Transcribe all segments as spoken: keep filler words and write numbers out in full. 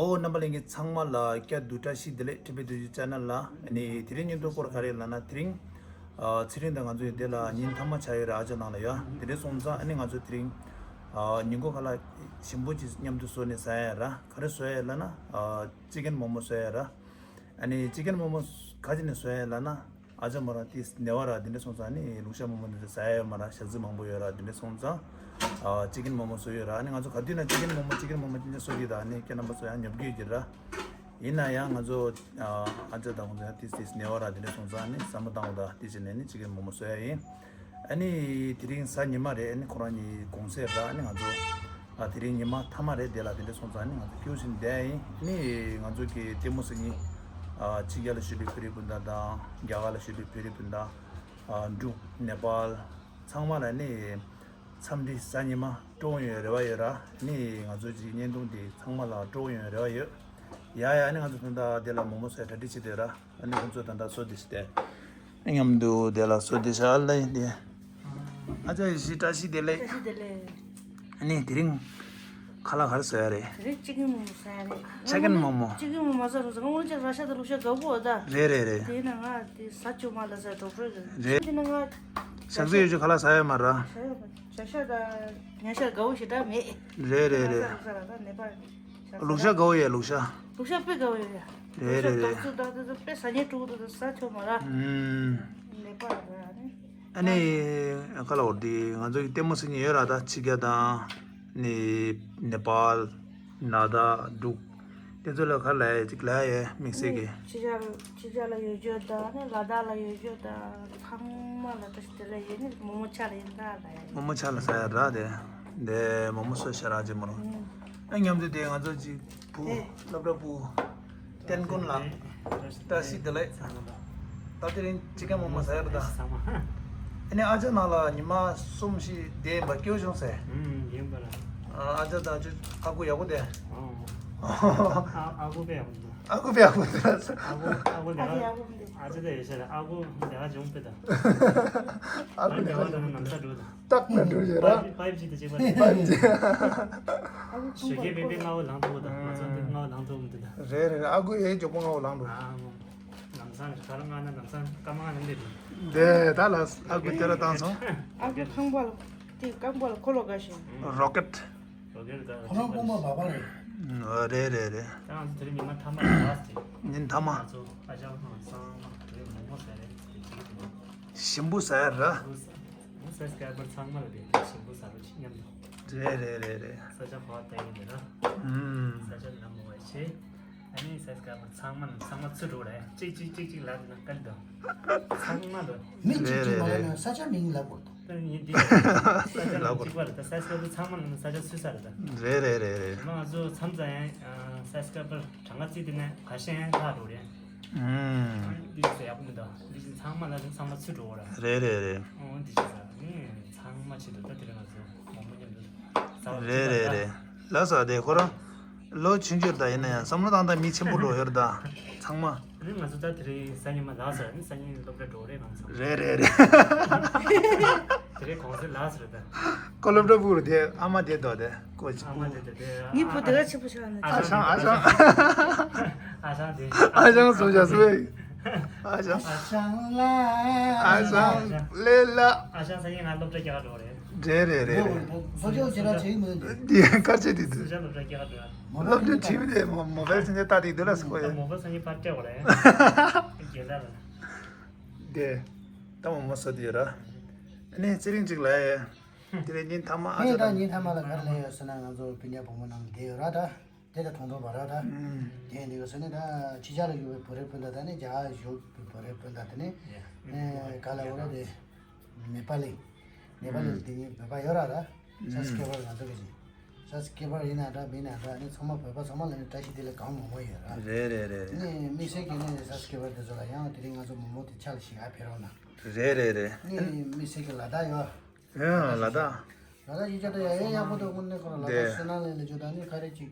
ཨོ། རྣམ་པ་ལྷན་རྒྱས་ཚང་མ་ལ་བཀྲ་ཤིས་བདེ་ལེགས། ཁྲི་པའི་དུས་ཆེན་ཆེ་ནལ་ལ། ཨ་ནི་དེ་རིང་བརྙན་ཐུང་སྐོར་ག་རེ་ལབ་ན། དེ་རིང་ཨ་ཚེ་རིང་དང་ང་ཚོ་ཡི་དེ་ལ་ཉིན་མཐའ་མ་ཆགས་ཡོད་ར། ཨ་ཅག་ནང་ལ་ཡ། དེ་འདྲ་སོང་ཙང་ཨ་ནི་ང་ཚོ་དེ་རིང་ཨ་ཉིན་གུང་ཁ་ལག་ཞིམ་པོ་ཅིག་མཉམ་དུ་བཟོས་ནས་ཟ་ཡ་ར། ག་རེ་བཟོ་ཡ་ལབ་ན་ཨ་ཅི་ཀན་མོ་མོ་བཟོ་ཡ་ར། ཨ་ནི་ཅི་ཀན་མོ་མོ་ག་ཅི་ནས་བཟོ་ཡ་ལབ་ན། ཨ་ཅག་མོ་རང་དེ་ནེ་བ་ར། དེ་འདྲ་སོང་ཙང་ནི་ལུག་ཤ་མོ་མོ་འདི་འདྲ་ཟ་ཡ་ཡོད་མ་ར། ཞག་རྩི་མང་པོ་ཡོད་ར། དེ་འདྲ་སོང་ཙང་ཨ་ཅི་ཀན་མོ་མོ་བཟོས་ཡོད་ར། ཨ་ནི་ང་ཚོ་ག་དུས་ན་ཅི་ཀན་མོ་མོ་ཅི་ཀན་མོ་མོ་དེ་འདྲ་བཟོ་གི་ད། ཨ་ནི་ཁྱེད་རྣམ་པ་ཚོ་ཡང་ཉོབ་གི་ཡོད་ཀྱི་ར། ཡིན་ན་ཡང་ང་ཚོ་ཨ་ཅག་དང་ཁོང་ཚོ་ཡང་དེ་དེ་ནེ་བ་ར། དེ་འདྲ་སོང་ཙང་ནི་བསམ་བློ་བཏང་དགོས་ད། དེ་བྱས་ནས་ནི་ཅི་ཀན་མོ་མོ་བཟོ་ཡ་ཡིན། ཨ་ནི་དེ་རིང་གཟའ་ཉི་མ་རེད། ཨ་ནི་ཁོ་རང་གཉིས་དགོང་ཟས་ར། ཨ་ནི་ང་ཚོ་ཨ་དེ་རིང་ཉི་མ་མཐའ་མ་རེད། དེ་ལ་དེ་འདྲ་སོང་ཙང་ནི་ང་ཚོ་སྐྱིད་པོ་བྱས་ནས་བསྡད་ཡིན། ཨ་ནི་ང་ཚོ་གི་ལྟད་མོ་གཟིགས་མཁན་ཨ་ཕྱི་རྒྱལ་ལ་བཞུགས་པའི་བོད་རིགས་སྤུན་ཟླ་དང་རྒྱ་གར་ལ་བཞུགས་པའི་བོད་རིགས་སྤུན་ཟླ་ཨ་འབྲུག་ནེ་པཱལ་ཚང་མ་ལ་ནི་འཚམས་འདྲི་གཟའ་ཉི་མ་སྤྲོ་པོ་ཡོང་རེ་བ་ཡོད་ར། ནི་ང་ཚོ་གི་བརྙན་ཐུང་འདི་ཚང་མ་ལ་སྤྲོ་པོ་ཡོང་རེ་བ་ཡོད། ཡ་ཡ། ཨ་ནི་ང་ཚོ་ད་ལྟ་དེ་ལ་མོག་མོག་བཟོ་ཡ་གྲ་སྒྲིག་བྱེད་དེ་ར། ཨ་ནི་ཁོང་ཚོ་ད་ལྟ་བཟོ་བསྡད་ཤག་སྟེ། མཉམ་དུ་དེ་ལ་བཟོ་བསྡད་ཤག་ལ་ཡིན་ཏེ། ཨ་ཅག་ཡེ་ཤེས་བཀྲ་ཤིས་བདེ་ལེགས། བཀྲ་ཤིས་བདེ་ལེགས། ཨ་ནི་དེ་རིང་ཁ་ལག་ག་རེ་བཟོ་ཡ་རེད། དེ་རིང་ཅི་ཀན་མོ་མོ་བཟོ་ཡ་རེད། ཅི་ཀན་མོ་མོ། ཅི་ཀན་མོ་མོ་བཟོ་རུ་ཟ། སྔོན་ཆད་ར་ཤ་དང་ལུག་ཤ་དགའ་པོ་ད། རེད་རེད་རེད། དེ་ན་ང་དེ་ཟ་ཆོག་མ་ལ་ཟ་གྲོགས་པོ་རེད། རེད། དེ་ན་ང་ཞག་རྩི་ཡོད་ཆོག་ཁ་ལག་ཟ་ཡ་མ་ར། ཟ་ཡ་མ། ཇ་ཤ་དང་ཉ་ཤ་དགའ་པོ་ཞེ་དྲག་མེད། རེད་རེད་རེད། ང་ཟ་ལུག་ཟ་ར་ད་ནེ་པ། ལུག་ཤ་དགའ་པོ་ཡ། ལུག་ཤ། ལུག་ཤ་དཔེ་དགའ་པོ་ཡོད་ཡ། རེད་རེད་རེད། ལུག་ཤ་དག་ཚོད་དག་ཚོད་དཔེ་ཟ་སྙིང་བྲོ་གི་འདུག་ཟ་ཆོག་མ་ར། ཨུམ། ནེ་པ་ར་ནི། ཨ་ནི་ཁ་ལག་འོ་དེ་ང་ཚོ་ཡི་ལྟད་མོ་གཟིགས་མཁན་ཡོད་ར། ད་ཕྱི་རྒྱལ་དང་ནི་ནེ་པཱལ། ལ་དྭགས། འབྲུག་དེ་ཚོ་ལ་ཁ་ལག་ཅིག་ལ་ཡ་དམིགས་བསལ་གྱི། ཕྱི་རྒྱལ་ཕྱི་རྒྱལ་ལ་ཡོད་རྒྱུ་དང་ནི་ལ་དྭགས་ལ་ཡོད་རྒྱུ་དང་ཚང་མ་ལ་བཀྲ་ཤིས་བདེ་ལེགས་ཡིན། ནི་མོག་མོག་ཆ་ལ་ཡིན་ད་ལ་ཡ། མོག་མོག་ཆ་ལ་ཟ་ཡ་ར་དེ། དེ་མོག་མོག་བཟོས་ཤག་ར་ཅི་མོ་རང་། ཨ་མཉམ་དུ་དེ་ང་ཚོ་གཅིག་བུ་སློབ་གྲྭ་བུ་བསྟན་ཀུན་ལགས། བཀྲ་ཤིས་བདེ་ལེགས། ད་དེ་རིང་ཅི་ཀན་མོག་མོག་ཟ་ཡ་རེད་ད། ཨ་ནི་ཨ་ཅག་ནང་ལ་ཉི་མ་གསུམ་བཞི་བསྡད་ཡིན་པ་སྐྱིད་པོ་བྱུང་ཟེར། ཨུམ། ཡིན་པ་ལ། ཨ་ཅག་དང་ཨ་ཅག་ཨ་ཁུ་ཡག་པོ་བསྡད། ཨ་ཨ་ཁུ་དཔེ་ཡག་པོ་འདུག་ཨ་ཁུ་དཔེ་ཡག་པོ་འདུག་ཨ་ཁུ་ཨ་ཁུ་ཨ་ཅག་ཡག་པོ་འདུག་ཨ་ཅག་དང་ཡོད་ཤག་ཨ་ཁུ་དེ་ཨ་ཅག་དཔེ་ད། ཨ་ཁུ་དེ་ཨ་ཅག་ནམ་ས་འགྲོ་ད། ཏག་ཏག་འགྲོ་ཡོད་ར། ཕའིབ་ཇི་དང་གཅིག་པ་རེད། ཕའིབ་ཇི། ཞོགས་ཀས་པེ་པེ་སྔ་པོ་ལངས་ཐུབ་པ་དང་ང་ཚོ་འདི་སྔ་པོ་ལངས་ཐུབ་མི་འདུག་ད། རེད་རེད། ཨ་ཁུ་ཡའི་མགྱོགས་པོ་སྔ་པོ་ལངས་འདུག་ཨ་མོ། ལམ་སང་ག་ལ་ང་ན་ལམ་སང་སྐར་མ་ལྔ་ནང་འདི་རེད། འདི་ད་ལ་ཨ་ཁུ་སྟེར་བཏང་སོང་། ཨ་ཁུ་ཁང་པ་ལ་དེ་སྐམ་པོ་ལ་འཁོར་ལོ་དགའ་ཞིང་། རོ་ཀེཊ། རོ་ཀེཊ་ད་ཁོ་རང་རྐང་པ་བག་པ་རེད། རེད་རེད་རེད། ད་ང་ཚོ་དེ་རིང་ཉི་མ་མཐའ་མ་རེད་ལ་སི་ཊི། ཉིན་མཐའ་མ། ང་ཚོ་ཨ་ཅག་ལམ་སང་དེ་རིང་མོག་མོག་ཟ་རེད། ཞིམ་པོ་ཟ་ཡ་ར། ང་སབ་སི་ཀ་རའི་བར་ཚང་མ་ལ་དེ་ཞིམ་པོ་ཟ་རོགས་ཞིག་མཉམ་དུ། རེད་རེད་རེད་རེད། ས་ཆ་བག་སྟེར་གྱི་འདུག་ན། ཨུམ། ས་ཆ་ལ་མོ་བ་ཆེ། ཨ་ནི་སབ་སི་ཀ་རའི་བར་ཚང་མ་ལ་ཚང་མ་ཚུར་འགྲོ་རེད། གཅིག་གཅིག་གཅིག་གཅིག་ལབ་ན་དཀའ་ལས་འདུག་ཚང་མ་ལ། མི་གཅིག་གཅིག་མ་རེད་རེད་ལབ་ན་ས་ཆ་མིང་ལབ་དགོས་འདུག་ད་ནི་འདི་ས་ཆ་ལ་གཅིག་པ་རེད། ད་སབ་སི་ཀ་རའི་བར་ཚང་མ་ལ་ས་ཆ་སུས་ས་རེད་ད། རེད་རེད་རེད་རེད། ང་ཚོ་མཚམས་ཙམ་ཡང་སབ་སི་ཀ་རའི་བར་གྲངས་ཀ་བརྩིས་དེ་ནས་ཁ་ཤས་ཡང་ལྷག་འགྲོ་རེད། ཨུམ། འདི་ཞིག་ཡག་པོ་མི་འདུག་འདི་ཞིག་ཚང་མ་ལ་ཚང་མ་ཚུར་འགྲོ་བ་ར། རེད་རེད་རེད། ཨོ་འདི་ཞིག་ཟ་ནི་ཚང་མ་ཆེད་དུ་ད་དེ་རིང་ང་ཚོ་མོག་མོག་མཉམ་དུ་ཟ་བ་རེད་རེད་རེད། ལ་ཟ་དེ་ཁོ་རང་ལོ་ཆུང་ཆུང་ད་ཡིན་ན་ཡང་བསམ་བློ་བཏང་སྟངས་མི་ཆེན་པོ་འགྲོ་ཡོད་རེད་ད་ཚང་མ། ཨ་ནི་ང་ཚོ་ད་དེ་རིང་གཟའ་ཉི་མ་ལ་ཟ་ནི་སང་ཉིན་སློབ་གྲྭ་འགྲོ་རེད་ང་ཚོ། རེད་རེད་རེད། དེ་རིང་གུང་སེང་ལ་ཟ་རེད་ད། ཁོ་སློབ་གྲྭ་ཕྲུ་གུ་དེ་ཨ་མ་དེ་དོ་དེ་ཀོ་ཅི་ཨ་མ་དེ་དེ་དེ་ངའི་བུ་དེ་ག་ཆེན་པོ་ཆགས་ནས། ཨ་ཞང་ཨ་ཞང་། ཨ་ཞང་དེ། ཨ་ཞང་སུ་ཞག་སུ། ཨ་ཞང་། ཨ་ཞང་ལ། ཨ་ཞང་ལེ་ལ། ཨ་ཞང་སང་ཉིན་ང་སློབ་གྲྭ་རྒྱག་འགྲོ་རེད། རེད་རེད་རེད་རེད། སློབ་གྲྭ་ཇི་ལྟར་བྱེད་མོད་དེ། དེ་དཀར་ཆེ་དེ་དུ། སློབ་གྲྭ་རྒྱག་འགྲོ། སློབ་གྲྭ་ཁྲིད་པའི་དེ་མོ་བལ་ཚན་ཆེ་ལྟ་དེ་དུ་ལ་སུ་ཁོ་ཡ། མོ་བལ་ཚན་ཆེ་ཕར་སྤྲད་བ་རེད། རྒྱལ་ལ་རེད། དེ། ད་མོ་མོ་ས་དེ་ར། ཨ་ནི་ཚེ་རིང་གཅིག་ལ་ཡ། དེ་རིང་ཉིན་མཐའ་མ་ཨ་ངས་ཅག་ད་དང་། ཉིན་མཐའ་མ་ལ་ག་རེ་ལབ་ཡོད་ཟེར་ན་ང་ཚོ་སྤུན་ཀྱག་བུ་མོ་རྣམས་བསྡད་ཡོད་ར་ད། དེ་ལ་གྲོང་ཚོ་བ་ར་ད། ཨུམ། དེ་ཡིན་དུས་ཟེར་ནས་ད་ཕྱི་རྒྱལ་ལ་བཞུགས་པའི་བོད་རིགས་སྤུན་ཟླ་དང་ནི་རྒྱ་གར་བཞུགས་པའི་བོད་རིགས་སྤུན་ཟླ་དེ་ནི། ཡ། ཨེ་ག་ལ་འོ་ར་དེ། ནེ་པ་ལི། ནེ་པ་ལི་ཨུམ། དེ་ཉིད་བོད་པ་ཡོད་ར་ད། ཨུམ། སབ་སི་ཀེ་རའི་བར་ང་ཚོ་གི་ཅིག་སབ་སི་ཀེ་རའི་བར་ཡིན་ན་འདྲ་མིན་ན་འདྲ་ནི་ཚང་མ་བོད་པ་ཚང་མ་ལ་ནི་བཀྲ་ཤིས་བདེ་ལེགས་གང་མང་མང་ཡོད་ར། རེད་རེད་རེད། ནི་དམིགས་བསལ་གྱི་ནི་སབ་སི་ཀེ་རའི་བར་དེ་ཚོ་ལ་ཡང་དེ་རིང་ང་ཚོ་མོག་མོག་དེ་ཆ་ལ་ཞིག་ཨ་ཕེབས་རོགས་གནང་། རེད་རེད་རེད། ནི་དམིགས་བསལ་གྱི་ལ་དྭགས་ཡོད། ཡང་ལ་དྭགས། ལ་དྭགས་ཡིག་ཆ་དེ་ཡ་ཡ་ཡག་པོ་འདུག་དངོས་གནས་ཁོ་རང་ལ་དྭགས། དེ་སི་ན་ལེ་ལེ་ཇོ་དང་ནི་ག་རེ་ཅིག་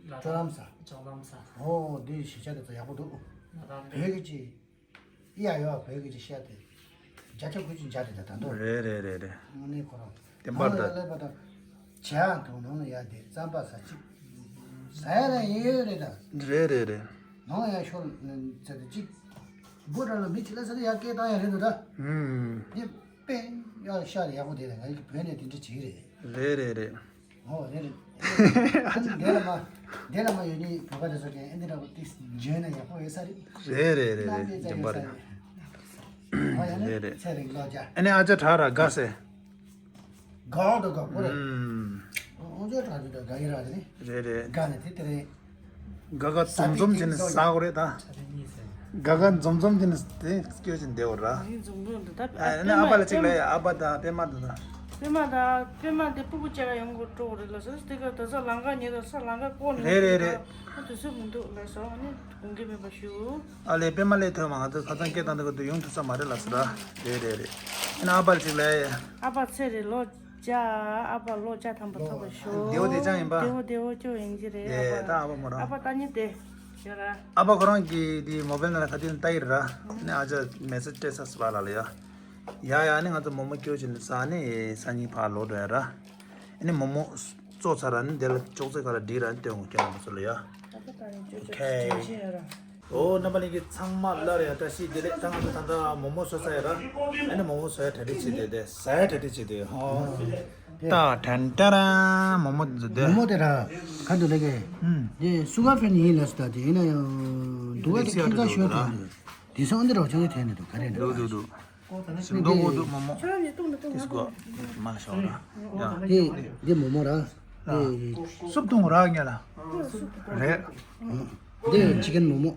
ལ་ཇོ་ལམ་ས། ཇོ་ལམ་ས། ཨོ་འདི་གཞིས་ཆགས་དེ་ཚོ་ཡག་པོ་འདུག་ལ་དྭགས་བོད་ཀྱི་ཅིག་ཡ་ཡོད་བོད་ཀྱི་ཅིག་བཤད་དེ་བརྒྱ་ཆ་དགུ་བཅུ་འཇགས་དེ་ད་ད་འདུག་རེད་རེད་རེད་རེད། དངོས་གནས་ཁོ་རང་བསྟན་པ་ད་ལ་ལེ་པ་ད་བྱ་དང་ནང་ལ་ཡ་དེ་རྩམ་པ་ས་ཅིག་ཟ་ཡ་ར་ཡིན་ཡོད་རེད་ད། རེད་རེད་རེད། ནང་ཡ་ཤོར་ཟེར་ཏེ་གཅིག་སྒོ་འགྲམ་ལ་མི་གཅིག་ལ་ཟེར་ཏེ་ཡ་སྐད་བཏང་ཡ་རེད་འདུག་ད། ཧུམ། འདི་དཔེ་ཡ་ཤ་རེད་ཡག་པོ་དེ་རེད། ང་ཡི་བོད་ནས་དེ་འདྲ་བྱེད་ཀྱི་རེད། རེད་རེད་རེད། ཨོ་རེད་རེད། ཨ་ནི་འདི་ལ་མ་འདི་ལ་མ་ཡོད་ནི་བོད་པ་དེ་ཚོ་གིས་ཨེ་འདི་འདྲ་པོ་ཏིག་འཇོན་ན་ཡག་པོ་ཡོད་ས་རེད། རེད་རེད་རེད་རེད། རྣམ་པའི་རྒྱན་པ་རེད། ཨོ་ཡ་ནི་རེད་རེད། ཚེ་རིང་ལོ་བརྒྱ། ཨ་ནི་ཨ་ཅག་གྲགས་ར་དགའ་སེ། དགའ་འོ་དོ་དགའ་པོ་རེད། ཨུམ། ཨོ་ཅག་གྲགས་དེ་དགའ་གི་ར་དེ་ནི། རེད་རེད། དགའ་ནི་དེ་དེ་རེད། དགའ་དགའ་འཛོམས་འཛོམས་བྱས་ནས་ཟ་དགོས་རེད་ད། དགའ་དགའ་འཛོམས་འཛོམས་བྱས་ནས་དེ་སྐྱོ་ཅིག་བསྡད་འོ་ར། ཨ་ནི་ཨ་ཕ་ལ་གཅིག་ལ་ཨ་ཕ་དང་པད་མ་དང་། པད་མ་དང་པད་མ་དེ་སྤུ་གུ་གཅིག་ལ་ཡོང་དགོས་སྤྲོ་བོ་རེད་ལ་ཟེར། དེ་ག་དེ་ཚོ་ལམ་ཁ་ཉེ་དུ་ས་ལམ་ཁ་བསྐོར་ནས། རེད་རེད་རེད། ཨ་དུས་ཚོད་མི་འདུག་ལ་ཟེར། ཨ་ནི་དགོངས་འགལ་མེད་པ་ཞུ། ཨ་ལས་པད་མ་ལས་ཐོན་མ་ང་ཚོ་ཁ་སང་སྐད་བཏང་དུས་ག་དུས་ཡོང་ཐུབ་ས་མ་རེད་ལ་ཟེར་ར། རེད་རེད་རེད། ཨ་ནི་ཨ་ཕ་ལ་གཅིག་ལ། ཨ་ཕ་ཚེ་རིང་ལོ་བརྒྱ། ཨ་ཕ་ལོ་བརྒྱ་ཐམ་པ་ཐོབ་པ་ཤོག་བདེ་བོ་བདེ་ཅང་ཡིན་པ། བདེ་བོ་བདེ་བོ་སྐྱོ་ཡིན་གྱི་རེད། ཨེ་ད་ཨ་ཕ་མོ་རང་། ཨ་ཕ་ལྟ་ཉེ་དེ་ཤོད་ར། ཨ་ཕ་ཁོ་རང་གི་དེ་མོ་བེལ་ནང་ལ་ག་དུས་ལྟ་ཡི་ར། ནི་ཨ་ཅག་མེ་སེ་ཇི་སྤྲད་ས་སུ་བ་ལ་ལ་ཡ། ཡ་ཡ་ནི་ང་ཚོ་མོ་མོ་སྐྱོ་ཅིག་ནི་ས་ནི་ས་ཉིན་ཕར་ལོག་འགྲོ་ཡ་ར། ཨ་ནི་མོ་མོ་གཙོ་ཚར་ར་ནི་དེ་ལ་ཅོག་ཙེ་ག་ལ་བསྒྲིགས་ར་ནི་སྟོན་དགོས་ཁྱེད་རང་ཚོ་ལ་ཡ། ཨ་ཕ་ད་ནི་ཅོག་ཙེ་ཨོ་ཁེ། ཅིག་ཅིག་ཡ་ར། ཨོ་རྣམ་པ་ལྷན་རྒྱས་ཚང་མ་སླར་ཡང་བཀྲ་ཤིས་བདེ་ལེགས། ད་ང་ཚོ་ད་ལྟ་མོག་མོག་བཟོ་ས་ཡོད་ར། ཨ་ནི་མོག་མོག་བཟོ་ཡ་གྲ་སྒྲིག་བྱེད་དེ་དེ་ཟ་ཡ་གྲ་སྒྲིག་བྱེད་དེ་ཧོ། ད་དྲན་ཏ་ར་མོག་མོག་འཛུ་དེ། མོག་མོག་དེ་ར་ག་འདུག་ལེ་གེ། ཨུམ། དེ་སུ་ག་ཕན་ཡིན་ལ་སུ་ད་དེ་ཡིན་ན་ཡང་འདུག་ག་དེ་ཁྱི་ཚ་ཤོད་དེ་འདུག་དེ་སང་འདི་རོགས་ཆང་གི་དེ་ནི་འདུག་ག་རེ་འདུག་འདུག་འདུག་ཞིམ་མདོག་གོ་འདུག་མོག་མོག་ཏིས་གོ་མ་ལ་ཤོག་ར། ཡ། དེ་དེ་མོག་མོག་ར། ཨ། སུབ་བཏུང་ར་ངེ་ལ། རེད། འདི་ཅི་ཀན་མོག་མོག་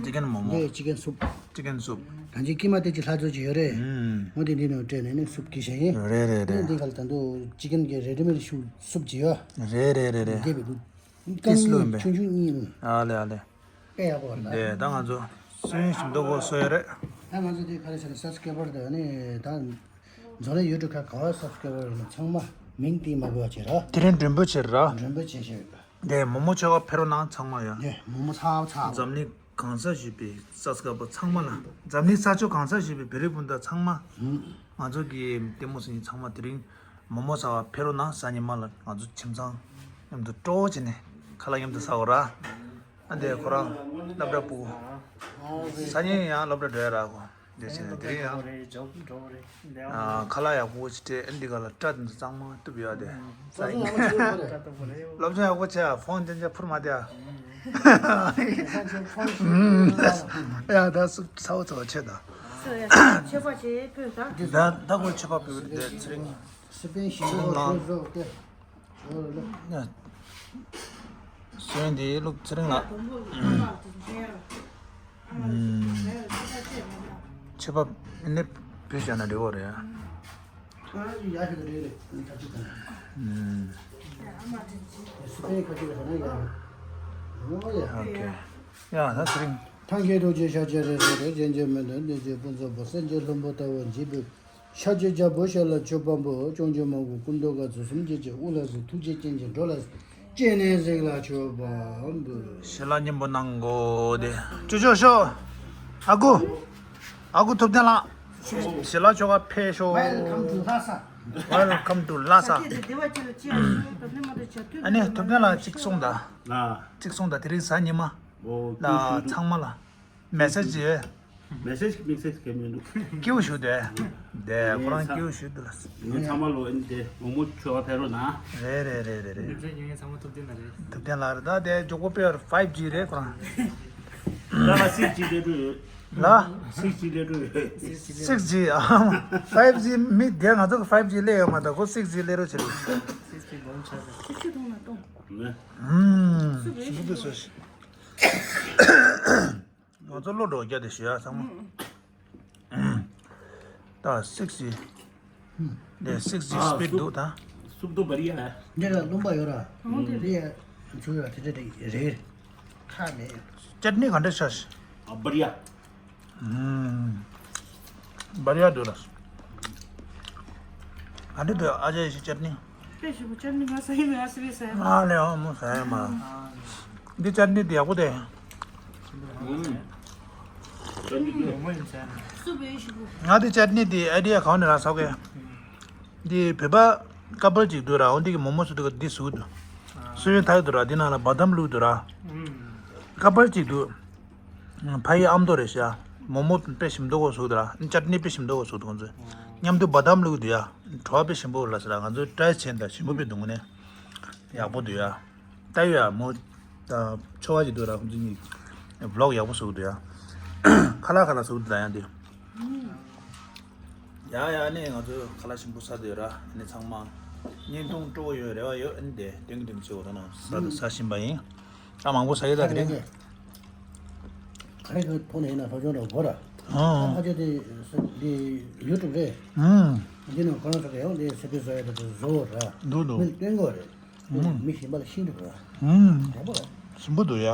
ཅི་ཀན་མོག་མོག་འདི་ཅི་ཀན་སུབ། ཅི་ཀན་སུབ། ད་ཅི་ཀི་མ་དེ་ཅི་ལྷ་ཚོ་ཅི་ཡོད་རེད། ཨུམ། འོ་དེ་འདི་ནང་སྤྲད་ནས་ནི་སུབ་གི་ཤེས་ཡིན། རེད་རེད་རེད། འདི་ག་ལ་ད་དུང་ཅི་ཀན་གི་རེ་ཌི་མེ་ཌི་ཤུ་སུབ་ཅི་ཡོད། རེད་རེད་རེད་རེད། འདི་བི་ཀ་ཏིས་ལོན་པས། ཆུང་ཆུང་གཉིས། ཨ་ལེ་ཨ་ལེ། དཔེ་ཡག་པོ་རེད། དེ་ད་ང་ཚོ་སོན་ཞིམ་མདོག་གོ་སོ་ཡ་རེད། ད་ང་ཚོ་དེ་ག་རེ་ཟེར་ན་སབ་སི་ཀེ་རའི་བར་དེ་ནི་ད། འཛོ་ལེ་ཡུ་ཊུབ་ཁ་ག་བ་སབ་སི་ཀེ་རའི་བར་ཡིན་ན་ཚང་མ་མིང་བཏགས་མ་དགོས་པ་བྱེད་ར། དེ་རིང་མགྲོན་འབོད་བྱེད་ར། མགྲོན་འབོད་བྱེད་ཤོག་དེ་མོག་མོག་ཆོ་ག་ཕེབས་རོགས་གནང་ཚང་མ་ཡ། དེ་མོག་མོག་ཚ་བ་ཚ་བ། འཛམ་གླིང་གང་ས་བཞུགས་པའི་སབ་སི་ཀེ་རའི་བར་ཚང་མ་ལ། འཛམ་གླིང་ས་ཕྱོགས་གང་ས་བཞུགས་པའི་བོད་རིགས་སྤུན་ཟླ་ཚང་མ། ཧུམ། ང་ཚོ་གི་ལྟད་མོ་གཟིགས་མཁན་ཚང་མ་དེ་རིང་མོག་མོག་ཚ་བ་ཕེབས་རོགས་གནང་། གཟའ་ཉི་མ་ལ་ང་ཚོ་ཁྱིམ་ཚང་མཉམ་དུ་སྤྲོ་བོ་བྱས་ནས་ཁ་ལག་མཉམ་དུ་ཟ་འོ་ར། ཨ་འདི་ཁོ་རང་སློབ་གྲྭ་སྤུ་གུ། སང་ཉིན་ཡང་སློབ་གྲྭ་འགྲོ་ཡ་ར་གོ། འདི་བྱས་ནས་དེ་རིང་ཡང་། ཨ། ཁ་ལག་ཡག་པོ་ཅིག་སྤྲད། ཨ་འདི་ག་ལ་སྐྲ་དེ་ཚོ་གཙང་མ་གཏུབ་ཡ་དེ། སང་ཉིན་སློབ་སྦྱོང་ཡག་པོ་བྱས། ཕོན་དེ་འདྲ་ཕུར་མ་བསྡད་ཨ། ཡ་ད་སུ་ཚ་བོ་ཚ་བོ་ཆེ་ད། མཆོད་པ་བྱེད་ཕུལ་ད། ད་ད་ཁོ་མཆོད་པ་ཕུལ་དེ་ཚེ་རིང་། སི་པན་ཞིམ་པོ་ཁྲོ་ཟོ་སྟེ། སོན་དེ་ལུག་ཚེ་རིང་ལགས། མཆོད་པ་ནི་བུ་བྱས་ན་འགྲིག་གོ་རེད། ཨོ་ཁེ། ཡ་ད་ཚེ་རིང་། ཐང་གའི་ཐུགས་རྗེ་ཤཱཀྱ་རིགས་སུ་རེད། གཞན་གྱིས་མི་འདོད་འདོད་ཀྱི་ཕུན་ཚོགས་པ། སེམས་ཅན་ལྷུན་པོ་ལྟ་བུར་འཇིགས་པའི། ཤཱཀྱའི་རྒྱལ་པོ་ཤཱཀ་ལ་མཆོད་པ་འབུལ། སྐྱོང་བྱེད་མང་པོ་སྐུ་མདོག་དཀར་ཚོགས་སུམ་བརྒྱད་ཀྱི། དབུ་ལ་གཟིགས་ཐུགས་རྗེ་ཅན་གྱི་འགྲོ་ལ་གཟིགས། སྤྱན་ནས་གཟིགས་ལ་མཆོད་པ་འབུལ། ཞལ་ལག་སྙིང་པོ་གནང་དགོས་ཏེ། ཅོ་ཅོ་ཤོག་ཨ་ཁུ། ཨ་ཁུ་ཐུབ་བསྟན་ལགས། ཞལ་ལག་ཆོ་ག་ཕེབས་ཤོག Welcome to Lhasa. Welcome to Lhasa. ཨ་ནི་ཐུབ་བསྟན་ལགས་གཅིག་གསུངས་དང་། ཨ། གཅིག་གསུངས་དང་དེ་རིང་གཟའ་ཉི་མ། ཨོ། ལ་ཚང་མ་ལ། མེ་སེ་ཇི་ཡོད། མེ་སེ་ཇི་མེ་སེ་ཇི་ག་མི་འདུག་སྐྱིད་པོ་ཞུ་དེ། དེ་ཁོ་རང་སྐྱིད་པོ་ཞུ་དེ་ལ། ངས་ཚང་མ་ལོ་ཨེ་འདི་མོག་མོག་མཆོད་པ་ཕེབས་རོགས་གནང་། རེད་རེད་རེད་རེད་རེད། ངས་ཚང་མ་ཐུབ་བསྟན་ལ་རེད། ཐུབ་བསྟན་ལ་རེད་ད། དེ་མགྱོགས་པོ་དཔེ་ཕའིབ་ཇི་རེད་ཁོ་རང་། ད་ལ་སིགས་ཇི་སླེབས་འགྲོ་ཡོད། ལ། སིགས་ཇི་སླེབས་འགྲོ་ཡོད། སིགས་ཇི་ཨ། ཕའིབ་ཇི་མི་དེ་ང་ཚོ་གི་ཕའིབ་ཇི་སླེབས་ཡོད་མ་ད་ཁོ་སིགས་ཇི་སླེབས་རོགས་བྱེད་རོགས། སིགས་ཇི་གོང་ཆ་རེད། སིགས་ཇི་གཏོང་ན་གཏོང་། ནས། ཧུམ། ཞིམ་པོ་བཟོས་ཤིག་ང་ཚོ་བློ་འགྲོ་རྒྱ་དེ་ཞུ་ཡ་ཚང་མ། ད་སིགས་ཇི། དེ་སིགས་ཇི་ཨ་སི་པིཌ་སུབ་འདུག་ད། སུབ་དུ་བར་ཡ། འདི་ལ་རློན་པ་ཡོད་ར། འོང་དེ། འདི་ཡ་ཚུ་ཡ་དེ་འདྲ་དེ་རེད། ཁ་མེད། ཅད་ནི་ག་འདྲ་ཤ་ཤ། ཨ་བར་ཡ། བར་ཡ་འདུག་ལ། ཨ་འདི་འདུག་ཨ་ཅེ་ཞིག་ཅད་ནི། དཔེ་ཞིག་པོ་ཅར་ནི་ང་ས་ཡི་མེད་ཨ་སི་བི་ས་ཡི་མ། ཨ་ལེ་ཨ་མོ་ས་ཡི་མ། འདི་ཅར་ནི་འདི་ཡག་པོ་དེ། ཨུམ། ཅར་ནི་འདི། སུ་བེ་ཞིག་པོ། ང་འདི་ཅར་ནི་འདི་ཨ་ཌི་ཡ་གང་ནས་རག་ས་གི། འདི་བོད་པ་ཀ་པལ་ཅིག་འདུག་ར། འོ་འདི་གི་མོག་མོག་སུ་འདུག་ག་འདི་ཟུག་འདུག་སོན་ཐག་འདུག་ར། འདི་ནང་ལ་བ་དམ་བླུགས་འདུག་ར། ཨུམ། ཁ་པར་གཅིག་འདུག་ཕ་ཡི་ཨ་མདོ་རེད་ཤག་མོག་མོག་དཔེ་ཞིམ་མདོག་གོ་བཟོ་འདུག་ར། ཅཊ་ནི་དཔེ་ཞིམ་མདོག་གོ་བཟོ་འདུག་ཁོང་ཚོས། མཉམ་དུ་བ་དམ་བླུགས་འདུག་ཡ། བྲོ་བ་དཔེ་ཞིམ་པོ་ལ་ཟེར་ར། ང་ཚོས་ཊྲའི་བྱས་ད་ཞིམ་པོ་དཔེ་འདུག་ནས། ཡག་པོ་འདུག་ཡ། ལྟ་ཡོད་ཡ་མོ། ད་ཆོ་བ་ཅིག་འདུག་ར། ཁོང་ཚོ་གཉིས་བི་ལོག་ཡག་པོ་བཟོ་གི་འདུག་ཡ། ཁ་ལག་ཁ་ལག་བཟོ་གི་འདུག་ད་ཡང་འདི། ཡ་ཡ། ཨ་ནི་ང་ཚོས་ཁ་ལག་ཞིམ་པོ་ཟ་འདོད་ར། ཨ་ནི་ཚང་མ་བརྙན་ཐུང་སྤྲོ་བོ་ཡོད་རེ་བ་ཡོད། ཨ་ནི་དེ་སྟོན་གི་འདུག་མི་ཚེ་འོ་ད་ནང་ཟ་ཟ་བཞིན་པ་ཡིན། ཨ་མང་པོ་ཟ་ཡོད་ད་དེ་རིང་། ག་རེ་གི་ཐོག་ནས་ཡིན་ན་སློབ་སྦྱོང་འདྲ་བོ་ར། ཨ་ཨ་ཕ་ཆེ་དེ་འདི་ཡུ་ཊུབ་རེད། ཨུམ། འདི་ནང་ཁོ་རང་ཚོ་ག་ཡང་འདི་སི་པི་བཟོ་ཡ་དེ་བཟོ་ར། འདུག་འདུག་མི་སྟོན་གོ་རེད། ཨུམ། མི་གཞན་པ་ལ་ཤིང་འགྲོ་བ། ཨུམ། དྲན་པ་ལ། ཞིམ་པོ་འདུག་ཡ།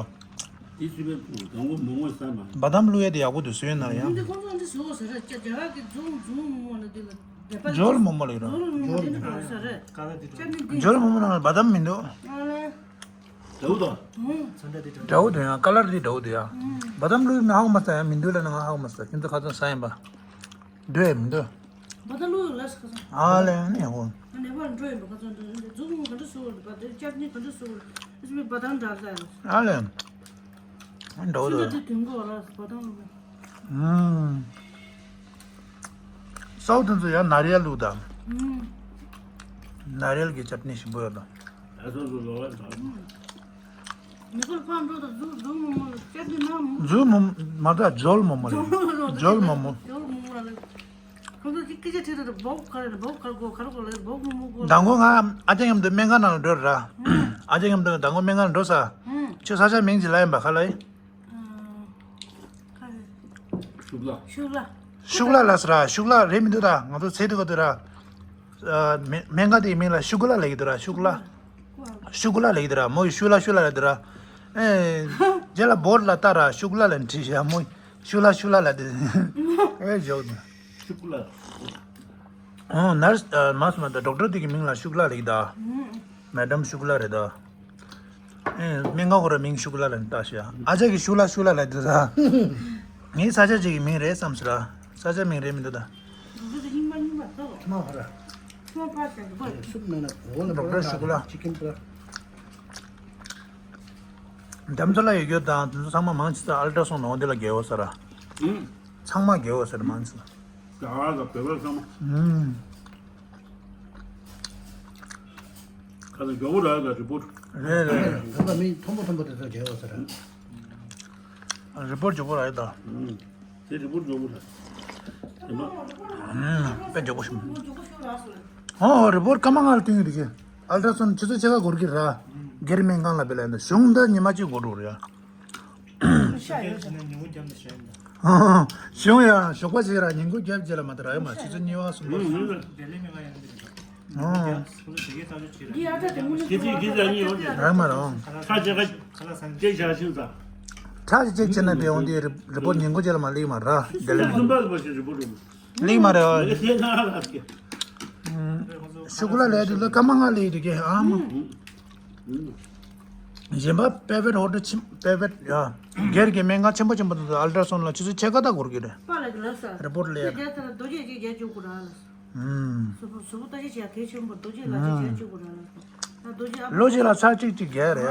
དེ་སི་པན་ཕུག་དང་པོ་མོག་མོག་ཟ་མ། བ་དམ་བླུགས་ཡས་དེ་ཡག་པོ་འདུག་སོན་ན་ཡང་། འདི་ཁོང་ཚོ་འདི་བཟོ་བ་ཟ་རེད། རྒྱ་རྒྱ་གར་གི་རྫོང་རྫོང་མོག་མོག་ལ་འདི་ལ་དེ་པ་ཇོལ་མོག་མོག་ལ་ཡོད་ར། ཇོལ་མོག་མོག་འདི་འདྲ་བཟོ་ཟ་རེད། ཅ་ནི་འདི་ཇོལ་མོག་མོག་ནང་ལ་བ་དམ་མི་འདུག་ཨ་ལེ། འདྲ་བོ་དང་། འདྲ་བོ་འདུག་ཡང་ཀ་ལར་འདི་འདྲ་བོ་འདུག་ཡང་། བ་དམ་བླུགས་ཡས་མི་ཧ་གོ་མ་སོང་། ཡང་མི་འདུག་ལ་ན་ང་ཧ་གོ་མ་སོང་། ཁྱོད་ཚོ་ཁ་ཚོན་ཟ་ཡིན་པ། འདོད་མི་འདོད། བ་དམ་བླུགས་ལ་ཁ་ཚོན། ཨ་ལེ་ཨ་ནི་ཧོ། ནེ་པ་ལ་འགྲོ་ཡིན་པ་ཁ་ཚོན་འདི་འཛུགས་མོ་ག་འདྲ་བཟོ་བ་རེད་པ། དེ་ཅར་ནི་ག་འདྲ་བཟོ་བ་རེད། ཨ་ལེ། འགྲོ་འདོད། ཚུལ་འདི་དུས་འགོ་ལ་བ་དམ་བླུགས། ཨུམ། སའུ་དེ་ཚོ་ཡང་ནཱ་རིལ་བླུགས་དང་། ཨུམ། ནཱ་རིལ་གྱི་ཅར་ནི་ཞིམ་པོ་ཡོད་དང་། ཨ་སོ་སོ་ལོ་བ་དང་། ཨུམ། མི་ཁོ་ཕར་འགྲོ་དང་འཛུགས་འཛུགས་མོག་མོག་ལ་ཅར་ནི་ན་མོག། འཛུགས་མོག་མ་ད་ཇོལ་མོག་མོག་ལ། ཇོལ་མོག་མོག། ཇོལ་མོག་མོག་ལ། ཁོང་ཚོ་གཅིག་སྐད་ཆ་དྲིས་དུས་བོག་ག་རེ་རེད། བོག་ག་རེ་གོ་ག་རེ་གོ་ལ་བོག་མོག་མོག་གོ་ལ། མདང་དགོང་ང་ཨ་ཅག་མཉམ་དུ་སྨན་ཁང་ནང་ལ་འགྲོ་ར། ཨ་ཅག་མཉམ་དུ་མདང་དགོང་སྨན་ཁང་ལ་འགྲོ་ས། ཁྱོད་ས་ཆ་མིང་ཅིག་ལབ་ཡིན་པ་ག་ལ་ཡིན། ཤུག་ལ། ཤུག་ལ། ཤུག་ལ་ལ་ཟེར་ར། ཤུག་ལ་རེད་མི་འདུག་ད། ང་ཚོ་ཚེ་འདི་ག་དུས་ར། མེ་སྨན་ཁང་དེའི་མིང་ལ་ཤུ་གུ་ལ་ལབ་ཀྱི་འདུག་ར། ཤུ་གུ་ལ། ཤུ་གུ་ལ་ལབ་ཀྱི་འདུག་ར། མོ་ཡི་ཤུ་ལ་ཤུ་ལ་ལབ་འདུག་ར། ཨེ། རྗེས་ལ་བོར་ལ་ལྟ་ར། ཤུ་གུ་ལ་ལ་འདྲི་ཤ་མོ་ཡི་ཤུ་ལ་ཤུ་ལ་ལབ་འདུག་ཨེ་ཇོག་འདུག་ཤུ་གུ་ལ། ཨོ་ནར་སི་ཨ་མ་སུ་མ་ད་ཌོག་ཊར་དེ་གི་མིང་ལ་ཤུ་གུ་ལ་ལབ་ཀྱི་ད། མེ་ཌམ་ཤུ་གུ་ལ་རེད་ད། ཨེ་སྨན་ཁང་ཁོ་ར་མིང་ཤུ་གུ་ལ་ལ་ནི་ལྟ་ཤ། ཨ་ཅག་གི་ཤུ་ལ་ཤུ་ལ་ལ་དེ་ད། ངའི་ས་ཆ་ཅིག་གི་མིང་རེད་བསམ་སོང་ར། ས་ཆ་མིང་རེད་མི་འདུག་ད། ཁྱི་མ་ཧ་ར། ཁྱི་མ་ཕ་ཤ་གི་པ། སུབ་མེད་ན་འོ་ལ་ཌོག་ཊར་ཤུ་གུ་ལ། ཅི་ཀིན་པ། འདམ་ཚོ་ལ་ཡོད་རྒྱུ་དང་དེ་ཚོ་ཚང་མ་མང་ཆེ་ས་ཨལ་ཊ་སོང་ནང་འདི་ལ་རྒྱལ་བ་ས་ར། ཚང་མ་རྒྱལ་བ་ས་ར་མང་ཆེ་ས། ད་ལ་བོད་པ་ཚང་མ། ཨུམ། ཁ་ཚ་མགྱོགས་པོ་རག་ད་རི་པོར། རེད་རེད། བོད་པ་མི་མཐོན་པོ་མཐོན་པོ་དེ་ཚོ་རྒྱལ་བ་ས་ར། རི་པོར་མགྱོགས་པོ་རག་ད། ཨུམ། དེ་རི་པོར་མགྱོགས་པོ་རག་དེ་མ། ཨུམ། དཔེ་མགྱོགས་པོ་ཞིག་ཨོ་རི་པོར་སྐར་མ་ལྔ་ལ་སྟོན་གྱི་རེད་གི། ཨལ་ཊ་སོན་ཆུ་ཚོད་ཕྱེད་ཀ་འགོར་གྱི་ར། སྒེར་སྨན་ཁང་ལ་བེད་ལ་ཡིན་ད་གཞུང་ད་ཉི་མ་གཅིག་འགོར་འགྲོ་རེད་ཡ། ཤ་ཡོད་ཟེར་ན་ཉིན་གུང་རྒྱབ་ནས་བྱས་ཡིན་ད། གཞུང་ཡང་ཞོགས་པ་ཞིག་ར་ཉིན་གུང་རྒྱབ་རྗེས་ལ་མ་ད་ར་ཡོད་མ་ཆུ་ཚོད་གཉིས་པ་གསུམ་པ། བདེ་ལེགས་སྨན་ཁང་ཡང་འདི་རེད། ཁོ་ཚོ་དེ་གའི་ས་ཆ་ཅིག་རེད། ཁྱེད་ཚོས་གི་ཟ་ཉིན་ཡོང་དེ། ར་མ་ར། ཁ་ཅིག་ཁ་ཅིག་ཅིག་ཅིག་ན་བེ་འོང་དེ་རི་པོར་ཉིན་གུང་རྗེས་ལ་མ་ལེགས་མ་ར། བདེ་ལེགས་སྨན་ཁང་། གསུམ་པ་ལ་མ་ཤེས་རི་པོར་རི་པོར། ལེགས་མ་རེད། ཤུ་གུ་ལ་ལས་དུས་ལ་སྐར་མ་ལྔ་ལས་དུས་ཀྱི་ཨ་མ། གཞན་པ་པེ་ཝེད་ཧོ་ཊལ་ཆེན་པེ་ཝེད་ཡ། སྒེར་གྱི་སྨན་ཁང་ཆེན་པོ་ཆེན་པོ་དེ་ཚོ་ཨལ་ཊ་སོན་ལ་ཆུ་ཚོད་ཕྱེད་ཀ་ད་འགོར་གི་རེད། པཱ་ལགས་ཀྱིས་ལབ་ས། རི་པོར་ལས། ཁྱེད་རྒྱལ་ས་ལ་རྡོ་རྗེ་གཅིག་རྒྱལ་བཅུག་དགོས་ར་ལ། ཧུམ། གཟུགས་པོ་གཟུགས་པོ་ལྟ་ཞིབ་བྱེད་ཡ་གལ་ཆེན་པོ་རྡོ་རྗེ་ལག་ཅིག་རྒྱལ་བཅུག་དགོས་ར་ལ། ད་རྡོ་རྗེ་ཨ་ལོ་གཅིག་ལ་ཚར་གཅིག་ཅིག་རྒྱལ་རེད།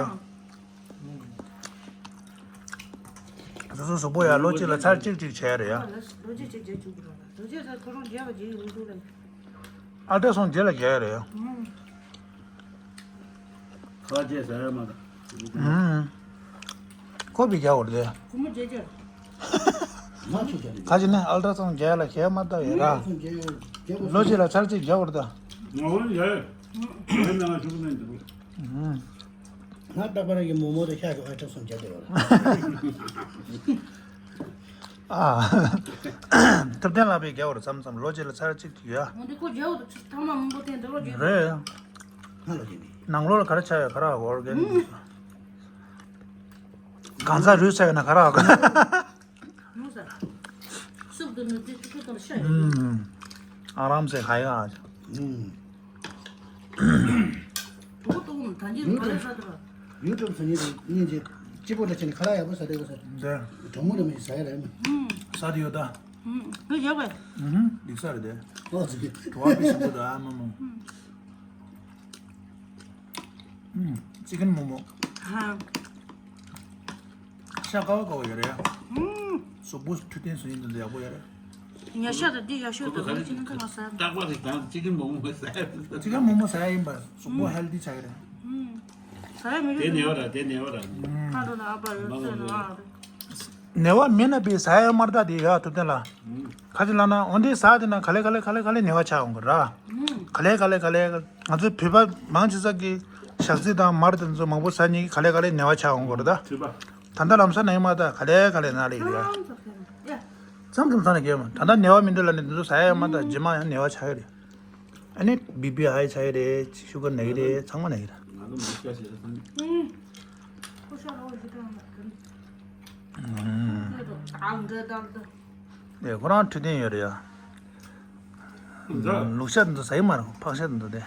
ཨ། སོ་སོ་གཟུགས་པོ་ཡ་ལོ་གཅིག་ལ་ཚར་གཅིག་ཅིག་བྱས་རེད་ཡ། རྡོ་རྗེ་ཅིག་རྒྱག་བཅུག་དགོས་ར་ལ། རྡོ་རྗེ་ཟེར་ཁོ་རང་རྒྱག་པ་རྒྱག་ཡོང་འདུག་ལ། ཨལ་ཊ་སོན་རྗེས་ལ་རྒྱག་ཡ་རེད་ཡ། ཨང་། ཁ་ཅེ་ཟ་ཡ་མ་ར། ཨང་། ཁོ་བི་རྒྱག་འོར་དེ། ཁོ་མོ་རྒྱག་རྒྱག་ཁ་ཅེ་ནི་ཨལ་ཊ་སོན་རྒྱག་ལ་ཁྱད་མ་ལྟ་ཡོད་ར། ལོ་གཅིག་ལ་ཚར་གཅིག་རྒྱག་འོར་ད། ང་རང་རྒྱག་ཡ། ང་རང་ང་ཤུགས་མེད་འདུག་ཨང་། ང་རྟག་པར་གྱི་མོག་མོག་དེ་ཤ་ཞོག་ཨལ་ཊ་སོན་བྱས་ཏེ་ཡོད། ཨ། ཐུབ་བསྟན་ལགས་པས་རྒྱག་པར་མཚམས་མཚམས་ལོ་གཅིག་ལ་ཚར་གཅིག་ཅིག་ཡོད། འོ་འདི་ཁོ་རྒྱག་པ་ཐ་མག་མང་པོ་བསྟན་འདི་ལོ་རྒྱག་རེད། ང་ལོ་རྒྱག་ནི། ནང་ལོགས་ལ་ག་རེ་ཆགས་ཡོད་ག་རེ་འོར་གན། གང་ཟག་རུས་ཆགས་ཡོད་ན་ག་རེ་འོར་གན། ནུ་ས། སུབ་དུ་ནུ་དེ་ཐུ་ཐུ་དང་ཤ་ཡོད། ཨུམ། ཨ་རམ་སེ་ཧའི་ཨ། ཨུམ། ཨུམ། ད་འདི་ཡུ་ཊུབ་ཡུ་ཊུབ་ཟེར་ནི་དེ་སྙིང་རྗེ་སྐྱིད་པོ་འདྲ་བྱས་ནས་ཁ་ལག་ཡག་པོ་ཟ་བསྡད་དགོས་ས། འདི། གྲོགས་མོ་འདྲ་མི་ཟ་ཡ་རེད་མ། ཨུམ། ཟ་དེ་ཡོད་ད། ཨུམ། འདི་ཡག་པས། ཨུམ། འདི་ས་རེད་དེ། ཨོ་ཟི། གྲོགས་པོ་ཞིག་པོ་ད་ཨ་མ་མ། ཨུམ། ཨུམ། ཅི་ཀན་མོག་མོག་ཧ། ཤ་དཀར་པོ་དཀར་པོ་ཡོད་རེད་ཡ། ཧུམ། གཟུགས་པོ་འཕྲོད་བསྟེན་བཟོ་ཡིན་དུས་ཡག་པོ་ཡོད་རེད། ཉ་ཤ་དང་འདི་ཡག་ཤོས་དང་ཅི་ཀན་ཁ་མ་ཟ། རྟག་པར་ཞིག་དང་ཅི་ཀན་མོག་མོག་ཟ་ཡ། ཅི་ཀན་མོག་མོག་ཟ་ཡ་ཡིན་པ་གཟུགས་པོ་ཧེལ་ཐི་ཆགས་ཀྱི་རེད། ཧུམ། ཟ་ཡ་མི་དེ་རེད། ནེ་བ་ར་དེ་ནེ་བ་ར། ཁ་ལོ་ན་ཨ་པ་ཡོད་ཚོད་ན་ཨ་རེད། ནེ་བ་མིན་ན་པའི་ཟ་ཡ་མར་ད་དེ་ཡ་ཐུབ་བསྟན་ལ། ཁ་ཅིག་ལ་ན་འོན་ཏེ་ཟ་དེ་ན་ག་ལེ་ག་ལེ་ག་ལེ་ག་ལེ་ནེ་བ་ཆགས་འོང་གི་ར། ག་ལེ་ག་ལེ་ག་ལེ་ང་ཚོའི་བོད་པ་མང་ཆེ་ས་གི་ཞག་ཚི་དང་མར་དེ་ཚོ་མང་པོ་ཟ་ནི་གི་ག་ལེ་ག་ལེ་ནེ་བ་ཆགས་འོང་གི་ར་ད། ད་ལྟ་ལམ་སང་ནེ་མ་ད་ག་ལེ་ག་ལེ་ན་ལེ་ར། མཚམས་མཚམས་ས་ནས་གས་མ་ད་ལྟ་ནེ་བ་མི་འདུག་ལ་ནི་དེ་ཚོ་ཟ་ཡ་མ་ད་རྗེས་མ་ཡང་ནེ་བ་ཆགས་ཀྱི་རེད། ཨ་ནི་བི་པི་ཧའི་ཆགས་ཀྱི་རེད། ཤུ་གར་ན་གི་རེད། ཚང་མ་ན་གི་རེད། ང་ཚོ་མི་སྐྱ་ཞིག་ལ་ས་ནི། ཁོ་ཤ་ལོ་ཞིག་དང་། ཨུམ། ཨང་འདྲ་ལྟར་དུ། དེ་ཁོ་རང་འཕྲོད་བསྟེན་ཡོད་རེད་ཡ། ལུག་ཤ་འདི་ཟ་ཡི་མ་རེད། ཕག་ཤ་འདི་དེ།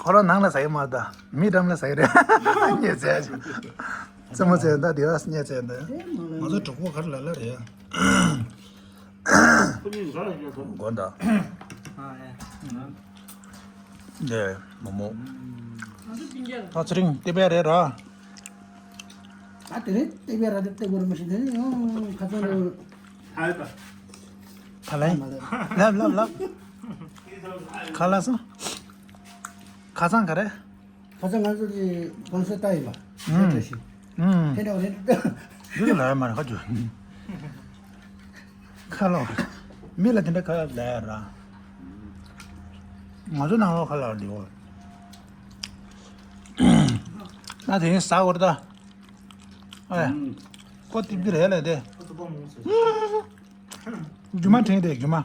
ཁོ་རང་ནང་ལ་ཟ་ཡི་མ་རེད། མི་འགྲམ་ལ་ཟ་ཡི་རེད། ཉེ་ཚེ་ཅི། རྩེད་མོ་རྩེ་ད་དེ་བ་ཉེ་ཚེ་འདི། ང་ཚོ་གྲོགས་པོ་ག་རེ་ལ་ལ་རེད་ཡ། དགོན་ད། ཨ་ཡ། འདི་མོག་མོག་ཨ་ཚེ་རིང་ལྟེ་བའི་རེད་ར། ཨ་དེ་རེད་ལྟེ་བའི་ར་དེ་ལྟེ་བོ་ར་མ་ཤི་དེ་ནི་ཡང་ཁ་ཚང་རེད། ཧ་ལས། ལབ་ལབ་ལབ། ཁ་ལ་སོང་། ཁ་སང་ག་རེ། ཁ་སང་ང་ཚོ་གི་གོང་ས་ལྟ་ཡིན་པ། ཨུམ། དེ་འདྲ་ཞིག་ཨུམ། དེ་འདྲ་བ་རེད། འདི་ལ་ཡ་མ་རེད་ཁ་རྒྱུ། ཁ་ལོ། མི་ལ་དེ་འདྲ་ཁ་ལ་ཡ་ར། ང་ཚོ་ནང་ལོགས་ཁ་ལ་འདི་འོ། ང་དེ་ནས་ཟ་བར་ད། ཨེ། ཨུམ། ཁོ་ཏིབ་ཏི་རེད་ལས་དེ། རྒྱུ་མ་དྲན་དེ་རྒྱུ་མ།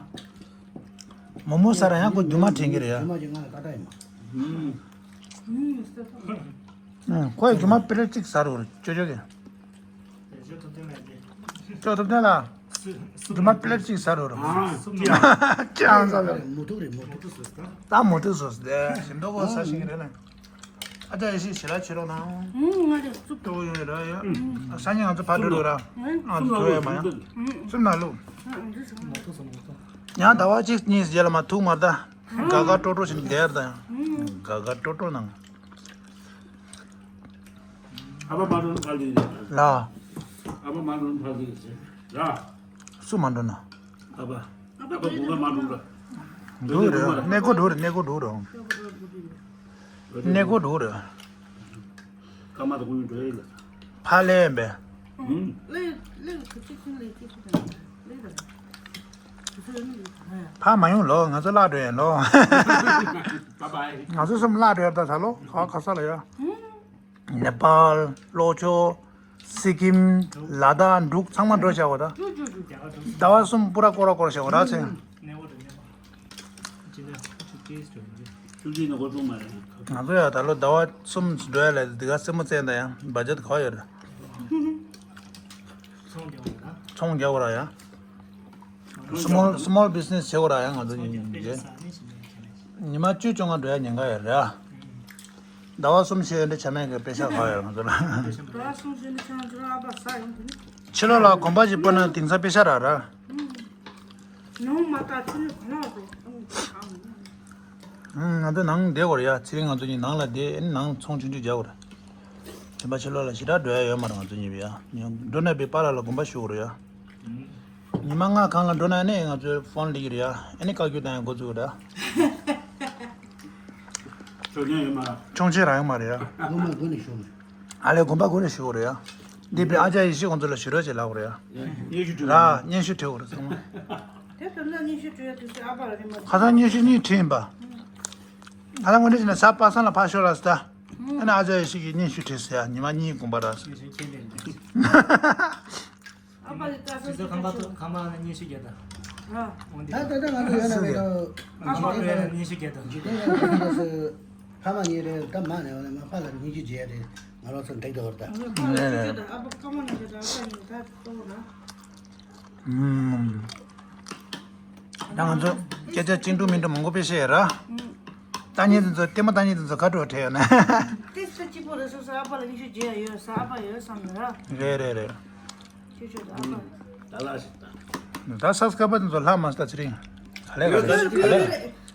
མོག་མོག་ཟ་ར་ཡང་ཁོ་རྒྱུ་མ་དྲན་གི་རེད་ཡ། རྒྱུ་མ་ཅིག་ང་ལ་ཀ་ཏ་ཡིན་མ། ཨུམ། ཁོ་ཡི་རྒྱུ་མ་པི་ལེ་ཊི་གཅིག་ཟ་རུ་ཅོ་ཅོ་གི། ཅོ་ཐུབ་བསྟན་ལ། རྒྱུ་མ་པི་ལེ་ཊི་གཅིག་ཟ་རུ་རུ། ཅང་ཟ་ལ། མོ་ཐུག་རེད་མོ་ཐུག་ད་མོ་ཐུག་སོ་སི་དེ་ཞིམ་མདོག་གོ་ཟ་ཞིག་རེད་ལ། ཨ་ཅག་ཡེ་ཤེས་ཞེ་དྲག་ཆེ་རོགས་གནང་། ཨུམ། ང་དེ་སུབ་ཏོ་ཡོད་ར་ཡ། ཨུམ། སང་ཉིན་ང་ཚོ་ཕར་འགྲོ་ར། ཨུམ། ང་ཚོ་ཐུག་ཡོད་མ་ཡ། ཨུམ། སུབ་ན་ལུ། ཨུམ། ཡང་ཟླ་བ་གཅིག་གཉིས་རྗེས་ལ་མ་ཐུག་མ་ད། དགའ་དགའ་སྤྲོ་སྤྲོ་ཞིག་བསྡད་ད་ཡ། ཨུམ། དགའ་དགའ་སྤྲོ་སྤྲོ་གནང་། ཨ་ཕ་མ་འགྲོ་ན་ཕ་ལི་རེད། ལ། ཨ་ཕ་མ་འགྲོ་ན་ཕ་ལི་རེད་ཟེར། ར། སུ་མ་འགྲོ་ན། ཨ་ཕ། ཨ་ཕ་དགུན་ཁ་མ་འགྲོ་ན། འགྲོ་རེད། གནས་སྐོར་འགྲོ་རེད། གནས་སྐོར་འགྲོ་རེད། གནས་སྐོར་འགྲོ་རེད། ཀ་མ་དང་ཀུན་འགྲོ་ཡི་ལ། ཕ་ལས་པས། ཧུམ། ཕ་མ་ཡོང་ལོ། ང་ཚོ་བརླག་འགྲོ་ཡིན་ལོ། ང་ཚོ་གསུམ་བརླག་འགྲོ་ཡ་ད་ལོ། ག་ག་ས་ལ་ཡ། ནེ་པཱལ། ལྷོ་ཕྱོགས། སི་ཀིམ། ལ་དྭགས། འབྲུག་ཚང་མ་འགྲོ་བྱ་བ་ད། ཟླ་བ་གསུམ་པུ་ར་སྐོར་ར་སྐོར་བྱ་བ་ར་ཚེ། ང་ཚོ་ཡ་ད་ལོ་ཟླ་བ་གསུམ་འགྲོ་ཡ་ལ་འདི་ག་སེམས་མོ་བཙན་ད་ཡང་བ་ཇེཊ་ག་ཡོད་རེད། ཚོང་རྒྱག་པ་ར་ཡ། སི་མོལ་སི་མོལ་བི་ཛི་ནེ་སི་བྱེད་དགོས་ར་ཡ་ང་ཚོ་ཉིན་རེ། ཉི་མ་བཅུ་བཅོ་ལྔ་འགྲོ་ཡ་ཉེན་ཁ་ཡོད་རེད་ཨ། ཟླ་བ་གསུམ་ཤེས་ཡོན་འདྲ་བྱ་མེད་ཀྱི་པེ་ཤ་ག་ཡོད་ང་ཚོ་ལ། ཟླ་བ་གསུམ་ཤེས་ནི་ཆང་ཚོ་ཨ་ཕ་ས་ཡོང་གི་ནི། ཕྱི་ལོགས་ལ་གོམ་པ་ཞིག་སྤོ་ན་དེང་སང་པེ་ཤ་རག་ར། ནང་མ་ལྟ་ཆུ་ནི་གོ་ལ་རོ། ང་ཚོ་ནང་བསྡད་དགོས་རེད་ཡ། ཚེ་རིང་ང་ཚོ་གཉིས་ནང་ལ་བསྡད་ཨེ་ནང་ཚོང་ཆུང་ཆུང་རྒྱག་དགོས་རེད། དེ་པ་ཕྱི་ལོགས་ལ་ཞེ་དྲག་འགྲོ་ཡ་ཡོད་མ་རེད་ང་ཚོ་གཉིས་པོ་ཡ། འགྲོ་ན་པའི་པཱ་ལགས་ལ་དགོངས་པ་ཞུ་དགོས་རེད་ཡ། ཉི་མ་ལྔ་གང་ལ་འགྲོ་ན་ནི་ང་ཚོའི་ཕོན་སླེབས་ཀྱི་རེད་ཡ། ཨ་ནི་བཀའ་བཀྱོན་བཏང་ཡ་འགོ་བཙུགས་རེད། ཆོག་མཆན་ཡོད་མ་རེད། ཆོག་མཆན་རང་ཡོད་མ་རེད་ཡ། ངོ་མ་དགོས་ནས་ཞུ་མེད། ཨ་ལས་དགོངས་པ་དགོས་ནས་ཞུ་དགོས་རེད་ཡ། འདི་པའི་ཨ་ཅག་ཡེ་ཤེས་ཁོང་ཚོ་ལ་ཞུ་རོགས་བྱེད་ལབ་དགོས་རེད་ཡ། སྙན་ཞུ་བྲིས་ར་སྙན་ཞུ་བྲིས་དགོས་རེད་ཚང་མ། དེ་ལྟར་ན་སྙན་ཞུ་བྲིས་ཡ་དུས་སུ་ཨ་ཕ་ལ་རེ་མ་ཁ་སང་སྙན་ཞུ་གཉིས་བྲིས་ཡིན་པ། ཨ་ལ་དངོས་གནས་བྱས་ན་གཟའ་པ་སངས་ལ་ཕར་ཤོག་ལ་ཟེར་ད། ཨ་ནི་ཨ་ཅག་ཡེ་ཤེས་ཀྱིས་སྙན་ཞུ་བྲིས་ཟེར་ཡ་ཉི་མ་གཉིས་གོམ་པ་རག་ཟེར། ཨ་ཕ་ལ་ད་སོ་སོ་ཁང་པ་ཁང་པ་ནས་སྙན་ཞུ་རྒྱག་ད། ཨ། ད་ད་ད་ང་ཚོ་ཡོད་ན་མེད་ན། ཨ་ཕ་ལ་སྙན་ཞུ་རྒྱག་ད། འཇིག་རྟེན་ཡང་ཁོ་ཚོ་ཕ་མ་གཉིས་རེད་ད་མ་ནས་འོ་ན་མ་ཕ་ལ་སྙན་ཞུ་རྒྱག་རེད་ང་རང་ཚོ་འགྲིག་ད་བར་ད། ཨ་ཕ་ལ་སྙན་ཞུ་རྒྱག་ད་ཨ་ཕ་ཁང་པ་ནས་རྒྱག་ད་ཨ་ཕ་ཡིན་ད་གཏོང་ན། ཨུམ། ད་ང་ཚོ་སྐད་ཆ་གཅིག་འགྲོ་མི་འགྲོ་མང་པོ་དཔེ་བཤད་ཡོད་ར། ལྟ་ཉན་དེ་ཚོ་ལྟད་མོ་ལྟ་ཉན་དེ་ཚོ་ག་འགྲོ་བྲེལ་ཡོད་ན། དེ་ས་གཅིག་པོ་རེད་སོ་སོ་ཨ་ཕ་ལ་ཉི་ཤུ་བརྗེ་ཡ་ཡོད་ས་ཨ་ཕ་ཡོད་བསམ་ནས་ར། རེད་རེད་རེད། ཁྱོད་ཆོས་དང་ཨ་ཕ། ད་ལ་ཞིག་ད། ད་ས་སྐ་པ་དེ་ཚོ་ལྷག་མ་སྟ་ཚེ་རིང་། ག་ལེ་ག་ལེ་ག་ལེ།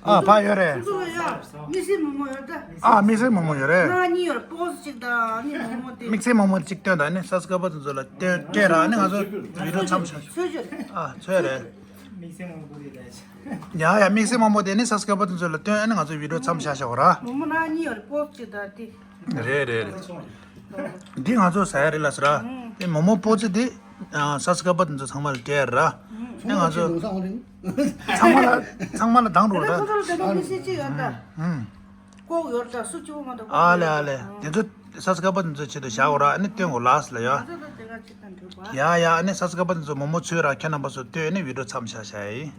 ཨ་ཕ་ཡོད་རེད། དམིགས་བསལ་མོག་མོག་ཡོད་ད། ཨ་དམིགས་བསལ་མོག་མོག་ཡོད་རེད། ང་གཉིས་ཡོད་པོ་ཟི་གཅིག་དང་ནི་མོག་མོག་དེ། དམིགས་བསལ་མོག་མོག་དེ་གཅིག་སྟོན་དང་ནི་སབ་སི་ཀ་རའི་བར་དེ་ཚོ་ལ་སྟོན་སྟོན་ར་ནི་ང་ཚོ་བི་ཌི་ཡོ་མཚམས་བཞག་ཚོད་ཅིག་རེད། ཨ་ཚོད་རེད། དམིགས་བསལ་མོག་མོག་དེ་ལས། ཡ་ཡ་དམིགས་བསལ་མོག་མོག་དེ་ནི་སབ་སི་ཀ་རའི་བར་དེ་ཚོ་ལ་སྟོན་ཨ་ནི་ང་ཚོ་བི་ཌི་ཡོ་མཚམས་བཞག་བཞག་ར། མོག་མོག་ང་གཉིས་ཡོད་པོ་ཟི་གཅིག་དང་དེ། རེད་རེད་རེད། འདི་ང་ཚོ་ཟ་ཡ་རེད་ལ་ཟེར་ར། དེ་མོག་མོག་པོ་ཙི་དེ་སབ་སི་ཀ་རའི་བར་དེ་ཚོ་ཚང་མ་ལ་སྤྲད་ར། ཨ་ནི་ང་ཚོ་ཚང་མ་ལ་ཚང་མ་ལ་འདང་རོགས་ར། ཁོ་ཚོ་ལ་དེ་འདྲ་མི་སྲིད་ཅི་ཡོད་ད། ཨུམ། ལྐོག་ཡོད་ད་སུ་གཅིག་པོ་མ་གཏོགས། ཨ་ལེ་ཨ་ལེ་དེ་ཚོ་སབ་སི་ཀ་རའི་བར་དེ་ཚོ་ཆེད་དུ་བཞག་འོ་ར་ཨ་ནི་སྟོན་འོ་ལ་ཟེར་ལ་ཡ། ང་ཚོ་ད་དེ་ག་ཅིག་དང་འགྲིག་པ། ཡ་ཡ་ཨ་ནི་སབ་སི་ཀ་རའི་བར་དེ་ཚོ་མོག་མོག་ཚོས་ར་ཁྱེད་རྣམ་པ་ཚོ་སྟོན་ཨ་ནི་བི་ཌི་ཡོ་མཚམས་བཞག་བཞག་ཡིན།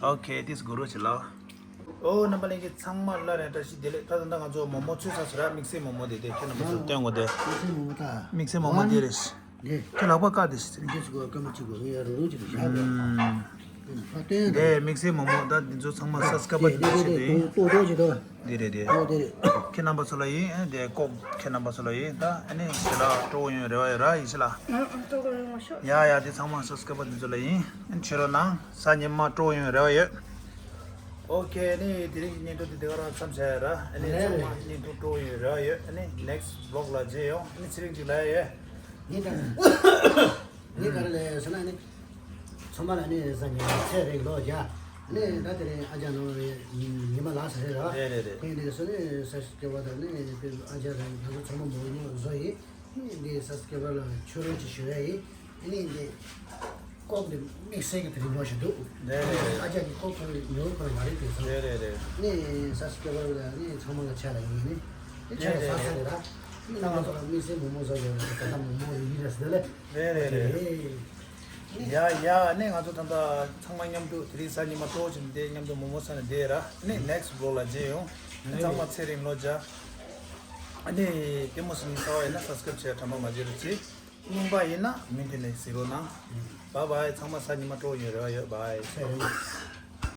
ཨོ་ཁེ་དིས་གུ་རུ་ཆེ་ལ། ཨོ་རྣམ་པ་ལྷན་རྒྱས་ཚང་མ་ལ་རེ་བཀྲ་ཤིས་བདེ་ལེགས། ད་ད་ལྟ་ང་ཚོ་མོག་མོག་ཚོས་ཚར་སོང་ར། དམིགས་བསལ་མོག་མོག་དེ་དེ་ཁྱེད་རྣམ་པ་ཚོ་སྟོན་དགོས་དེ། དམིགས་བསལ་མོག་མོག་ད། དམིགས་བསལ་མོག་མོག་དེ་རེད། དེ་ཁྱེད་ལག་པ་བཀག་དེ་ཟེར། དེ་ཚོ་སྐར་མ་གཅིག་གོ་ངས་རུ་རུ་གཅིག་བཞག་གོ་ཨུམ། ཨུམ་ཕ་སྟོན་དེ་དེ་དམིགས་བསལ་མོག་མོག་ད་འདི་ཚོ་ཚང་མ་སབ་སི་ཀ་རའི་བར་དེ་ཚོ་ཆེད་དུ་ཡིན། ཏོག་ཏོག་ཅིག་ཏོ། དེ་རེད་དེ། ཨོ་དེ་རེད། ཁྱེད་རྣམ་པ་ཚོ་ལ་ཡིན་ཨ་དེ་ལྐོག་ཁྱེད་རྣམ་པ་ཚོ་ལ་ཡིན་ད་ཨ་ནི་ཞེ་ལ་སྤྲོ་བོ་ཡོང་རེ་བ་ཡོད་ར་ཡིན་ཞེ་ལ། ཡ་ཡ་དེ་ཚང་མ་སབ་སི་ཀ་རའི་བར་དེ་ཚོ་ལ་ཡིན། ཨ་ནི་ཕྱི་རོལ་ནང་གཟའ་ཉི་མ་སྤྲོ་བོ་ཡོང་རེ་བ་ཡོད། ཨོ་ཁེ་ཨ་ནི་དེ་རིང་གི་བརྙན་ཐུང་དེ་དེ་ག་རང་མཚམས་བཞག་ཡ་ར། ཨ་ནི་ཚང་མ་བརྙན་ཐུང་སྤྲོ་བོ་ཡོང་རེ་བ་ཡོད། ཨ་ནི་ནེག་སི་ཊི་བི་ལོག་ལ་མཇལ་ཡོང་། ཨ་ནི་ཚེ་རིང་གཅིག་ལ་ཡ་ཡོད། ངས་ད་ངས་ག་རེ་ལས་ཟེར་ན་ནི། ཚང་མ་ལ་ནི་གཟའ་ཉི་མ་ཚེ་རིང་ལོ་བརྒྱ། ནི་ད་དེ་རིང་ཨ་ཅག་ནང་ཉི་མ་ལགས་ཟེར་ར། རེད་རེད་རེད། དེ་ནས་སོ་ནི་ས་སྐྱེ་བ་དང་ནི་ཨ་ཅག་རང་ང་ཚོ་ཚང་མ་མོག་མོག་བཟོ་ཡིན། ནི་འདི་ས་སྐྱེ་བ་ལ་ཆོས་རོགས་ཅིག་ཞུ་ཡ་ཡིན། ནི་འདི་ལྐོག་འདི་དམིགས་བསལ་གྱི་དེ་རིང་ལོ་ཞིག་འདུག་རེད་རེད་རེད། ཨ་ཅག་གི་ལྐོག་ཁོ་ཉོ་ཁོ་ལ་མ་རེད་དེ་སོང་། རེད་རེད་རེད། ནི་ས་སྐྱེ་བ་ལ་ནི་ཚང་མ་ལ་ཆ་ལ་ཡིན་ནི། ནི་ཆ་ལ་ས་ས་རེད་ར། ནི་ང་ཚོ་ལ་དམིགས་བསལ་མོག་མོག་བཟོ་ཡ་ཡོད་རེད། ད་ལྟ་མོག་མོག་ཡིན་རེད་ཟེར་ལེ། རེད་རེད་རེད། ཡ་ཡ་ནི་ང་ཚོ་ད་ལྟ་ཚང་མ་མཉམ་དུ་དེ་རིང་གཟའ་ཉི་མ་སྤྲོ་བོ་ཅིག་འདི་མཉམ་དུ་མོག་མོག་ཟ་ནས་བསྡད་ར། ནི་ནེག་སི་ཊི་བི་ལོག་ལ་མཇལ་ཡོང་། ནི་ཚང་མ་ཚེ་རིང་ལོ་བརྒྱ། ནི་ལྟད་མོ་གཟིགས་མཁན་གསར་པ་ཡིན་ན་སབ་སི་ཀ་རའིབ་བྱས་དྲན་པ་མ་བརྗེད་རོགས་གྱིས། རྙིང་པ་ཡིན་ན་མུ་མཐུད་ནས་གཟིགས་རོགས་གནང་། བཱའི་བཱའི། ཚང་མ་གཟའ་ཉི་མ་སྤྲོ་བོ་ཡོང་རེ་བ་ཡོད། བཱའི། ཚེ་རིང་།